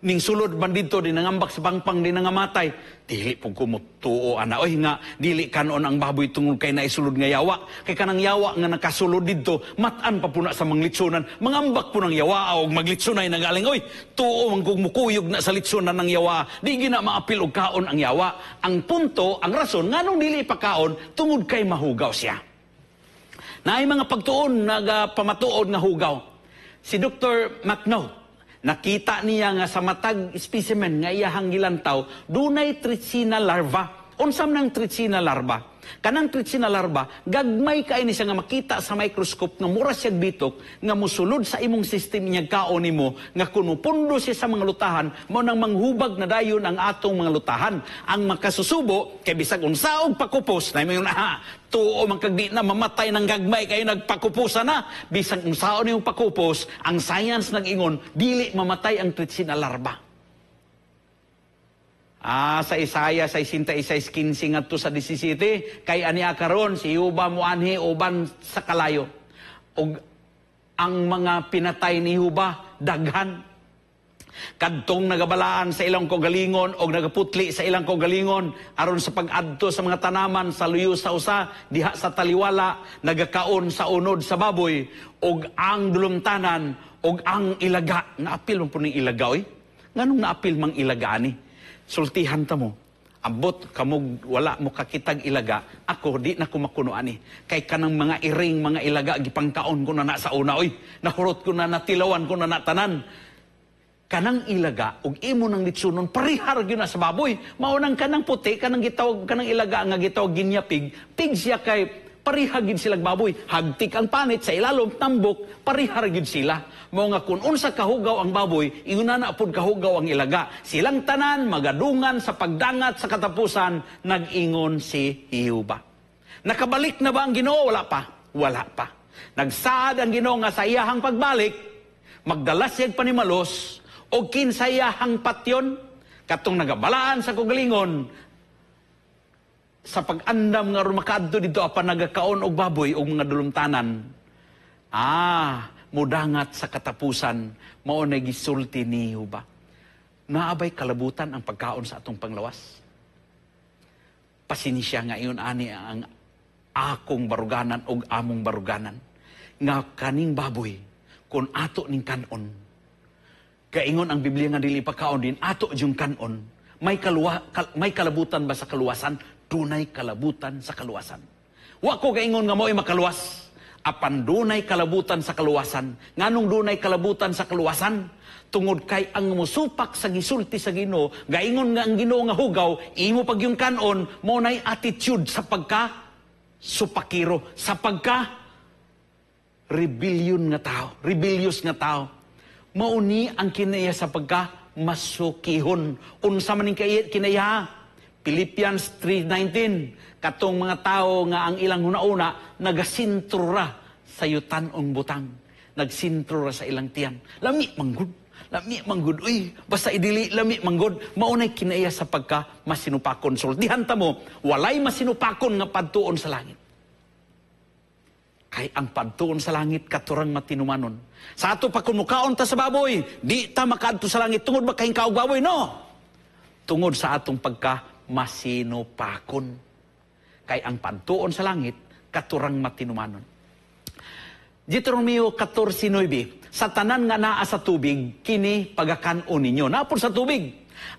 ning sulod man didto, di nangambak sa pangpang, di nangamatay. Dili pug kumutuo ana oy nga dili kanon ang baboy tungod kay naisulod nga yawa. Kay kanang yawa nga nakasulod didto, mat-an pa puna sa manglitsunan. Mangambak po ng yawa og maglitsunay nagaling oy. Tuo man kung mukuyog na sa litsunan ng yawa. Di gina maapil og kaon ang yawa. Ang punto, ang rason nganong dili ipakaon tungod kay mahugaw siya. Naay mga pagtuon nagapamatuod nga hugaw. Si Dr. McNaught, nakita niya nga sa matag specimen nga iyahang gilantaw, dunay trichina larva. Unsa man ang trichina larva? Kanang trichina larva, gagmay kay ni siya nga makita sa microscope nga mura siya bitok nga musulod sa imong system niya kaon nimo nga kun mupundo siya sa mga lutahan, mao nang manghubag na dayon ang atong mga lutahan. Ang makasusubo kay bisag unsaog pakupos na mayon tuo man kag di na mamatay ng gagmay kay nagpakupusa na. Bisag unsaon niyong pakupos, ang science nag-ingon dili mamatay ang trichina larva. Sa Isaiah 66:15 ngadto sa 17, kay ania karon si Jehova moanhi uban sa kalayo. Og ang mga pinatay ni Jehova daghan. Kadtong nagabalaan sa ilang kaugalingon og nagaputli sa ilang kaugalingon aron sa pag-adto sa mga tanaman sa luyo sa usa diha sa taliwala, nagakaon sa unod sa baboy og ang dulumtanan og ang ilaga. Naapil man po ning ilaga oy. Nganong naapil mang ilaga ani? Sultihan ta mo. Ambot kamog wala mo kakitag ilaga, ako di na ko makuno ani. Kay kanang mga iring mga ilaga gipangkaon ko na na sa una oy. Nahurot ko na, natilawan ko na na tanan. Kanang ilaga og imo nang litsunon parihar gyud na sa baboy. Mao nang kanang puti, kanang gitawag kanang ilaga nga gitawag guinea pig, pig siya kay pariha gyud sila baboy. Hagtik ang panit sa ilalom tambok, parihar gyud sila. Mao nga kun unsa kahugaw ang baboy, ingon na pud kahugaw ang ilaga. Silang tanan magadungan sa pagdangat sa katapusan, nag-ingon si Jehova. Nakabalik na ba ang Ginoo? Wala pa. Wala pa. Nagsaad ang Ginoo nga sa iyahang pagbalik, magdala siyag panimalos o kinsayahang patyon katong nagabalaan sa kaugalingon sa pag-andam nga aron makaadto didto apan nagakaon og baboy og mga dulumtanan. Mudangat sa katapusan, mao na gisulti ni Jehova. Naabay kalabutan ang pagkaon sa atong panglawas. Pasensya nga iyon ani ang akong baruganan og among baruganan nga kaning baboy kun ato ning kanon. Kaingon ang Biblia nga dili pakaon din ato yung kanon. May kalabutan ba sa kaluwasan? Dunay kalabutan sa kaluwasan. Wa ko kaingon nga mo'y makaluwas. Apan dunay kalabutan sa kaluwasan. Nganong dunay kalabutan sa kaluwasan? Tungod kay ang musupak sa gisulti sa Ginoo, gaingon nga ang Ginoo nga hugaw, imo pag yung kanon, mo nay attitude sa pagka supakiro, sa pagka rebellion nga tao, rebellious nga tao. Mauni ang kinaya sa pagka masukihon. Unsa man ning kinaya? Philippians 3:19, katong mga tao nga ang ilang hunauna nagasintro ra sa yutan-ong butang, nagsintro ra sa ilang tiyan. Lami manggod, lami manggod, uy, basta idili lami manggod. Maunay kinaya sa pagka masinupakon. Sultihan ta mo, walay masinupakon nga padtuon sa langit. Kay ang padtuon sa langit katurang matinumanon. Sa ato pa kun mukaon ta sa baboy, di ta makaadto sa langit tungod ba kahing kaog baboy? No. Tungod sa atong pagka masinupakon. Kay ang padtuon sa langit katurang matinumanon. Deuteronomio 14:9, sa tanan nga naa sa tubig kini pagakan-on ninyo. Naa pod sa tubig.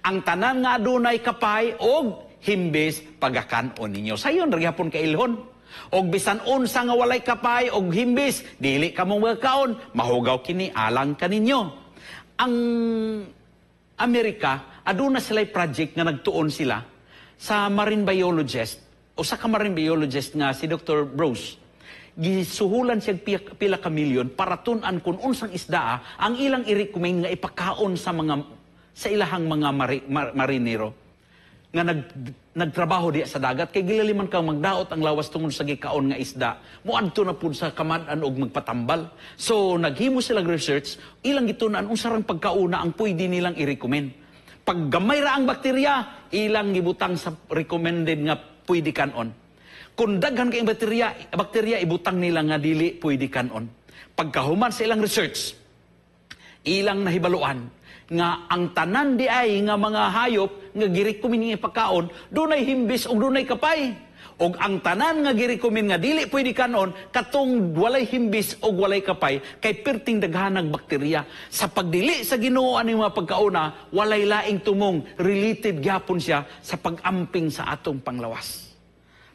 Ang tanan nga adunay kapay og himbis pagakan-on ninyo. Sayon ra gihapon kailhon. Og bisan unsa nga walay kapay og himbis, dili kamo magakaon, mahugaw kini alang kaninyo. Ang Amerika, aduna sila'y project nga nagtuon sila sa marine biologist, usa ka marine biologist nga si Dr. Bruce. Gisuhulan siya pila ka milyon para tun-an kung unsang isda ang ilang i-recommend nga ipakaon sa ilahang mga marinero nga nagtrabaho diya sa dagat, kay gilaliman kang magdaot ang lawas tungod sa gikaon nga isda, moadto na pud sa kamad-an og magpatambal. So naghimo sila research, ilang gitun-an unsa rang pagkauna ang pwede nilang i-recommend. Pag gamay ra ang bakterya, ilang gibutang sa recommended nga pwede kanon. Kung daghan kay bakterya, ibutang nila nga dili pwede kanon. Pagkahuman sa ilang research, ilang nahibaluan nga ang tanan di ay nga mga hayop nga girecommend nga ipakaon dunay himbis og dunay kapay, og ang tanan nga girecommend nga dili pwede kanon katong walay himbis og walay kapay, kay perting daghanag bakterya. Sa pagdili sa Ginoo aning mga pagkauna, walay laing tumong, related gyapon siya sa pag-amping sa atong panglawas.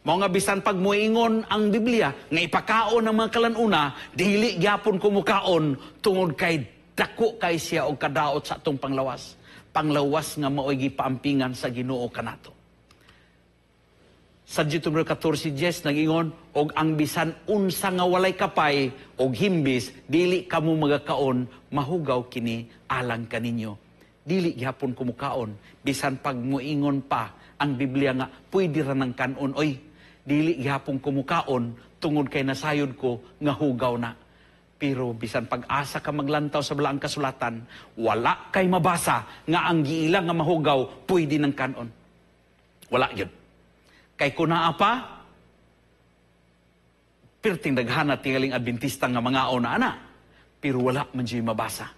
Mao nga bisan pag moingon ang Biblia nga ipakaon ang mga kalanuna, dili gyapon kumukaon tungod kay dako kay siya og kadaot sa atong panglawas. Panglawas nga mao'y gipaampingan sa Ginoo kanato. Sa Deuteronomy 14:10 nagingon, og ang bisan unsa nga walay kapay og himbis, dili kamo magakaon, mahugaw kini alang kaninyo. Dili gihapon kumukaon bisan pag moingon pa ang Biblia nga pwede ra nang kanon, oy. Dili gihapon kumukaon tungod kay nasayod ko nga hugaw na. Pero bisan pag-asa ka maglantaw sa balaang kasulatan, wala kay mabasa nga ang giila nga mahugaw pwede ng kanon. Wala yun. Kay kunaa pa, pirting daghana tingaling Adventista nga mga na ana, pero wala man diya'y mabasa.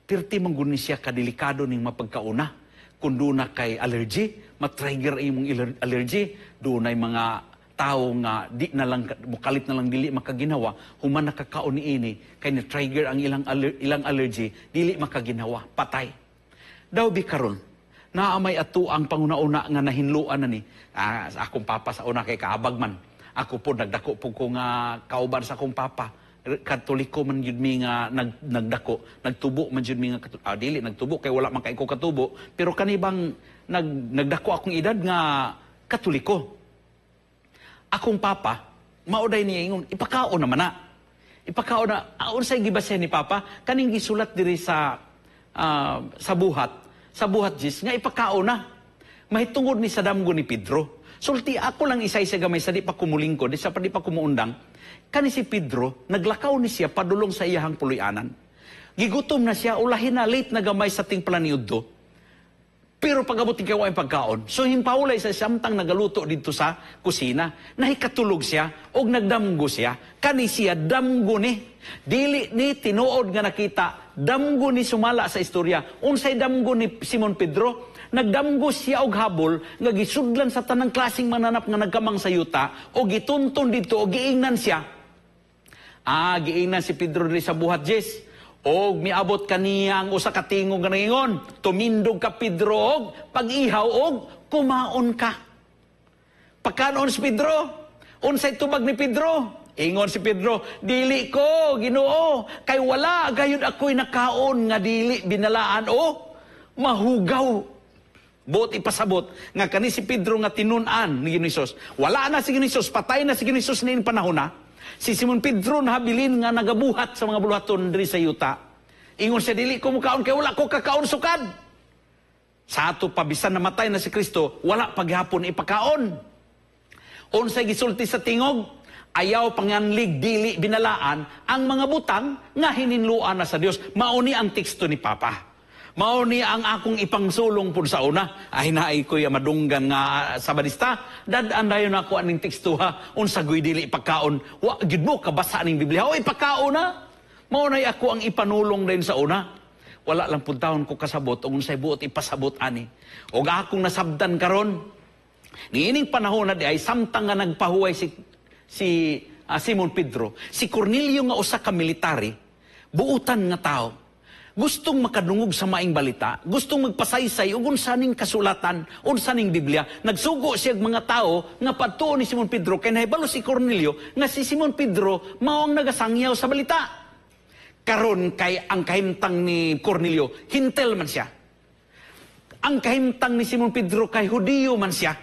Pirti man gud ni siya kadelikado ning mapagkauna. Kung doon na kay allergy, matrigger imong allergy, doon ay mga tao nga di na lang mukalit na lang dili makaginawa, human nakakaon niini kay ni trigger ang ilang allergy, dili makaginawa, patay. Daw bi karon naa may ato ang panguna-una nga nahinluan na ni sa akong papa sa una kay kaabag man. Ako po nagdako po ko nga kauban sa akong papa. Katoliko man jud mi nga nagdako, nagtubo man jud mi nga dili nagtubo kay wala man kay ko katubo, pero kanibang nagdako akong edad nga Katoliko. Akong papa, mauday niya ingon, ipakaon naman na. Ipakaon na, unsay gibase ni papa, kaning gisulat diri sa buhat Jis, nga ipakaon na. Mahitungod ni sa damgo ni Pedro. Sulti ako lang isay sa gamay sa di pa kumulingkod, di sa pa di pa kumuundang. Kani si Pedro, naglakaw ni siya padulong sa iyahang puloy-anan. Gigutom na siya, ulahin na late na gamay sa ting planiudto. Pero pag-abot ikaw ang pagkaon, so himpaulay sa samtang nagaluto dito sa kusina, nahikatulog siya, og nagdamgo siya, kani siya damgo ni. Dili ni tinuod nga nakita, damgo ni sumala sa istorya. Unsay damgo ni Simon Pedro? Nagdamgo siya og habol nga gisudlan sa tanang klaseng mananap nga nagkamang sa yuta, o gitunton dito, o giingnan siya. Giingnan si Pedro diri sa buhat Jis. Og miabot kaniya ang usa ka tingog nga nangingon, tumindog ka Pedro og pag-ihaw og kumaon ka. Pagkaon si Pedro, unsay tubag ni Pedro? Ingon si Pedro, dili ko, Ginoo, kay wala gayud ako'y nakaon nga dili binalaan o mahugaw. Buot ipasabot nga kani si Pedro nga tinun-an ni Ginoo Hesus. Wala na si Ginoo Hesus, patay na si Ginoo Hesus niini panahon na. Si Simon Pedro nahabilin nga nagabuhat sa mga buluhaton diri sa yuta. Ingon siya, dili ko mukaon kay wala ko kakaon sukad. Sa ato pa bisan namatay na si Kristo, wala paghapon ipakaon. Unsay gisulti sa tingog? Ayaw panganlig dili binalaan ang mga butang nga hininluan na sa Dios. Mao ni ang teksto ni Papa. Mao ni ang akong ipangsulong pud sa una. Ay naay ko'y madunggan nga Sabadista. Dad-an dayon ako aning teksto ha. Unsa goy dili ipakaon. Wa gyud mo kabasa ning Biblia. O ipakaon na. Mao nay ako ang ipanulong din sa una. Wala lang pud taon ko kasabot og unsay buot ipasabot ani. Og akong nasabdan karon niining panahon na di ay samtang nga nagpahuway si Simon Pedro, si Cornelio nga usa ka military, buutan nga tao, gustong makadungog sa maing balita, gustong magpasaysay og unsa ning kasulatan, unsa ning Biblia. Nagsugo siya og mga tao nga padtuon ni Simon Pedro kay nahibalo si Cornelio nga si Simon Pedro mao ang nagasangyaw sa balita. Karon kay ang kahimtang ni Cornelio, hintel man siya. Ang kahimtang ni Simon Pedro kay Hudiyo man siya.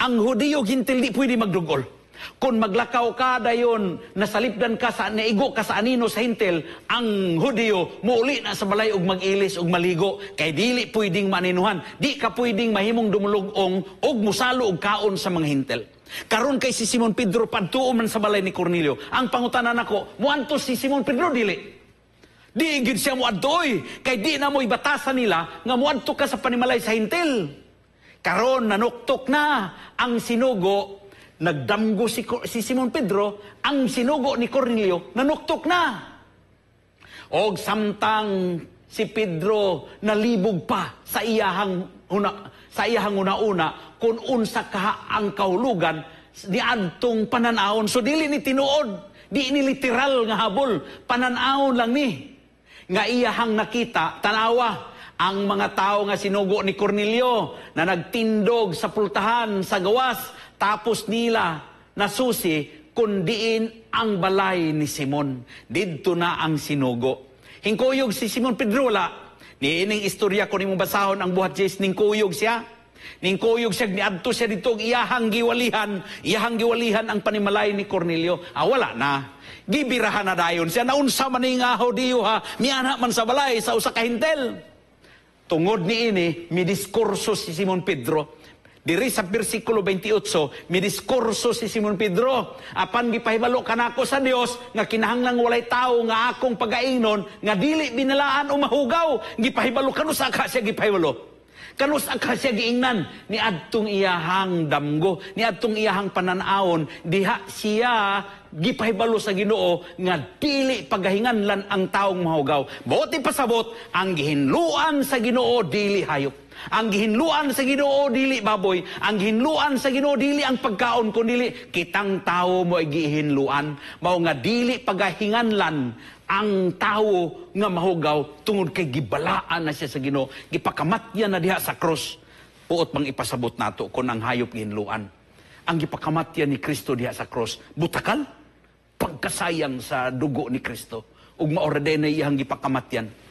Ang Hudiyo hintel di pwede magdugol. Kung maglakaw ka dayon, nasalipdan ka sa naigo ka sa anino sa Hintel, ang Hudiyo muuli na sa balay og mag-ilis og maligo kay dili pwedeng maninuhan. Di ka pwedeng mahimong dumulog-ong og musalo og kaon sa mga Hintel. Karon kay si Simon Pedro padtuo man sa balay ni Cornelio. Ang pangutana nako, muadto si Simon Pedro dili? Di gid siya muadto oy, kay di na mo ibatasan nila nga muadto ka sa panimalay sa Hintel. Karon nanuktok na ang sinugo, nagdamgo si Simon Pedro, ang sinugo ni Cornelio nanuktok na. Og samtang si Pedro nalibog pa sa iyahang una-una kung unsa ka ang kahulugan niadtong pananawon. So dili ni tinuod, di ni literal nga habol, pananawon lang ni nga iyahang nakita. Tanawa ang mga tao nga sinugo ni Cornelio na nagtindog sa pultahan sa gawas, tapos nila nasusi kung diin ang balay ni Simon. Didto na ang sinugo. Hingkuyog si Simon Pedro wala? Niining istorya ko nimong basahon ang Buhat 10, ningkuyog siya. Ningkuyog siya, niadto siya dito, iyahang giwalihan ang panimalay ni Cornelio. Ah, wala na. Gibirahan na dayon siya. Naunsa man ni nga Hudiyo ha, miana man sa balay sa usa ka Hintel. Tungod niini, midiskurso si Simon Pedro. Diri sa bersikulo 28, midiskurso si Simon Pedro. "Apan gipahibalo kanako sa Dios nga kinahanglang walay tawo nga akong pagaingnon nga dili binalaan o mahugaw." Gipahibalo kanusa ka siya gipahibalo? Kanusa ka siya giingnan? Ni adtong iyahang damgo, ni adtong iyahang pananawon, diha siya gipahibalo sa Ginoo nga dili pagahinganlan ang taong mahugaw. Buot ipasabot, ang gihinluan sa Ginoo dili hayop. Ang gihinluan sa Ginoo dili baboy. Ang gihinluan sa Ginoo dili ang pagkaon kun dili kitang tawo mo ay gihinluan. Mao nga dili pagahinganlan ang tawo nga mahugaw tungod kay gibalaan na siya sa Ginoo, gipakamatyan na diha sa krus. Puot bang ipasabot nato kung ang hayop gihinluan? Ang gipakamatyan ni Kristo diha sa krus, butakal? Pagkasayang sa dugo ni Kristo. Ug mao ra na iyang gipakamatyan.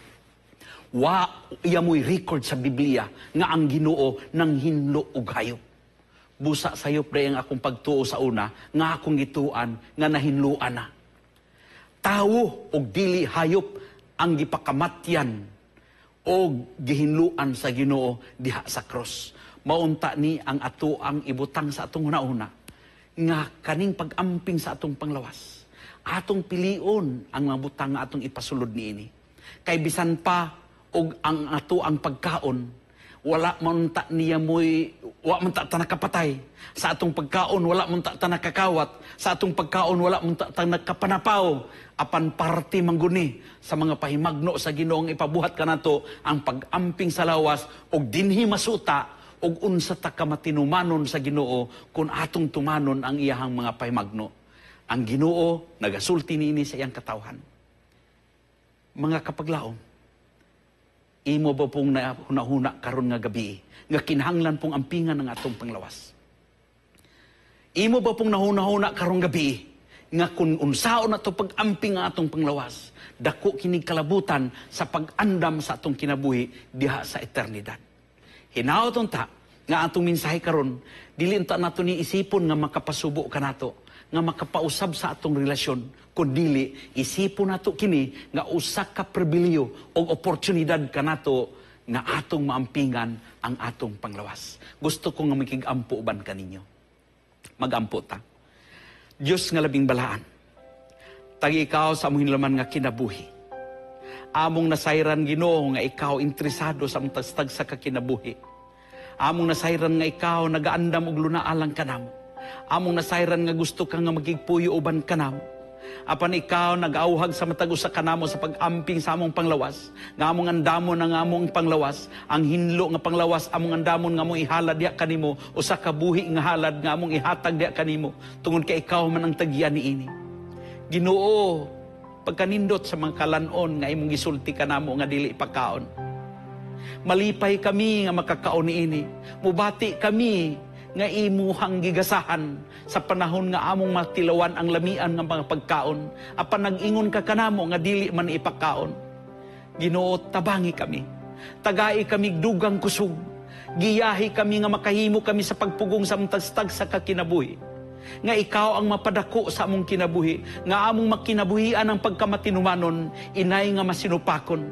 Wa iya mo'y record sa Biblia nga ang Ginoo nang hinlo og hayop. Busa sayop pre ang akong pagtuo sa una nga akong gituan nga nahinluan na. Tawo og dili hayop ang gipakamatyan og gihinluan sa Ginoo diha sa cross. Maunta ni ang ato ang ibutang sa atong hunahuna nga kaning pag-amping sa atong panglawas. Atong pilion ang mga butang nga atong ipasulod niini. Kay bisan pa og ang ato ang pagkaon, wala man ta niya mo'y wa man ta nakapatay sa atong pagkaon, wala man ta nakakawat sa atong pagkaon, wala man ta nakapanapaw, apan parte mangguni sa mga pahimagno sa Ginoo ipabuhat kanato ang pag-amping sa lawas. Og dinhi masuta og unsa ta ka matinumanon sa Ginoo kung atong tumanon ang iyahang mga pahimagno. Ang Ginoo nagasulti niini sa iyang katawhan. Mga kapaglaom, imo ba pong nahuna-huna karon nga gabi nga kinahanglan pong ampingan ang atong panglawas? Imo ba pong nahuna-huna karong gabi nga kung unsaon na to pag-amping ang atong panglawas, dako kining kalabutan sa pag-andam sa atong kinabuhi diha sa eternidad? Hinaot unta nga atong mensahe karon dili unta nato ni isipon nga makapasubo kanato, nga makapausab sa atong relasyon, kun dili isipon nato kini nga usa ka pribilehiyo o oportunidad kanato nga atong maampingan ang atong panglawas. Gusto ko nga makig-ampo uban kaninyo. Magampo ta. Diyos nga labing balaan, tagi ikaw sa among hinlaman nga kinabuhi. Among nasayran, Ginoo, nga ikaw interesado sa among tagsa sa kinabuhi. Among nasayran nga ikaw nagaandam og lunaalang kanamo. Among nasayran nga gusto ka nga magigpuyo uban kanamo. Apan ikaw nag-auhag sa matag usa kanamo sa pag-amping sa among panglawas. Nga among andamon ang among panglawas, ang hinlo nga panglawas among andamon nga among ihalad diha kanimo, usa ka buhi nga halad nga among ihatag diha kanimo tungod kay ikaw man ang tagyan niini. Ginoo, pagkanindot sa mga kalanon nga imong gisulti kanamo nga dili pagkaon. Malipay kami nga makakaon niini. Mubati kami nga imuhang gigasahan sa panahon nga among matilawan ang lamian nga mga pagkaon. Apan nag-ingon ka kanamo nga dili man ipakaon. Ginoo, tabangi kami. Tagai kami dugang kusog. Giyahi kami nga makahimo kami sa pagpugong sa tagsa ka kinabuhi. Nga ikaw ang mapadako sa among kinabuhi, nga among makinabuhian ang pagkamatinumanon, inay nga masinupakon.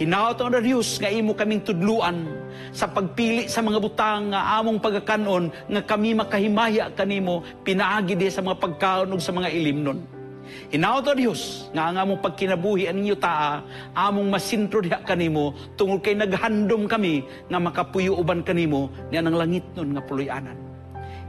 Hinaot ang Diyos nga imo kaming tudluan sa pagpili sa mga butang nga among pagakanon, nga kami makahimaya kanimo pinaagi di sa mga pagkaon ug sa mga ilimnon. Hinaot o Dios nga ang among pagkinabuhi ang inyo taa, among masintro diha kanimo tungod kay naghandom kami nga makapuyo uban kanimo niya ng langit nun nga puloy-anan.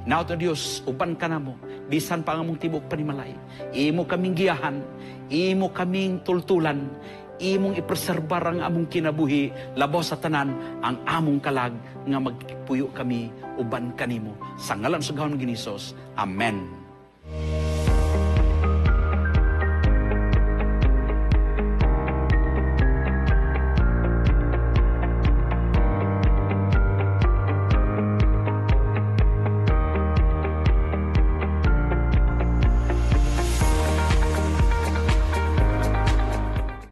Hinaot o Dios, uban ka namo, bisan pa ang among tibok panimalay. Imo kaming giyahan, imo kaming tultulan, imong ipreserbar ang among kinabuhi, labaw sa tanan ang among kalag nga magpuyo kami uban kanimo. Sa ngalan sa gahom ni Hesus. Amen.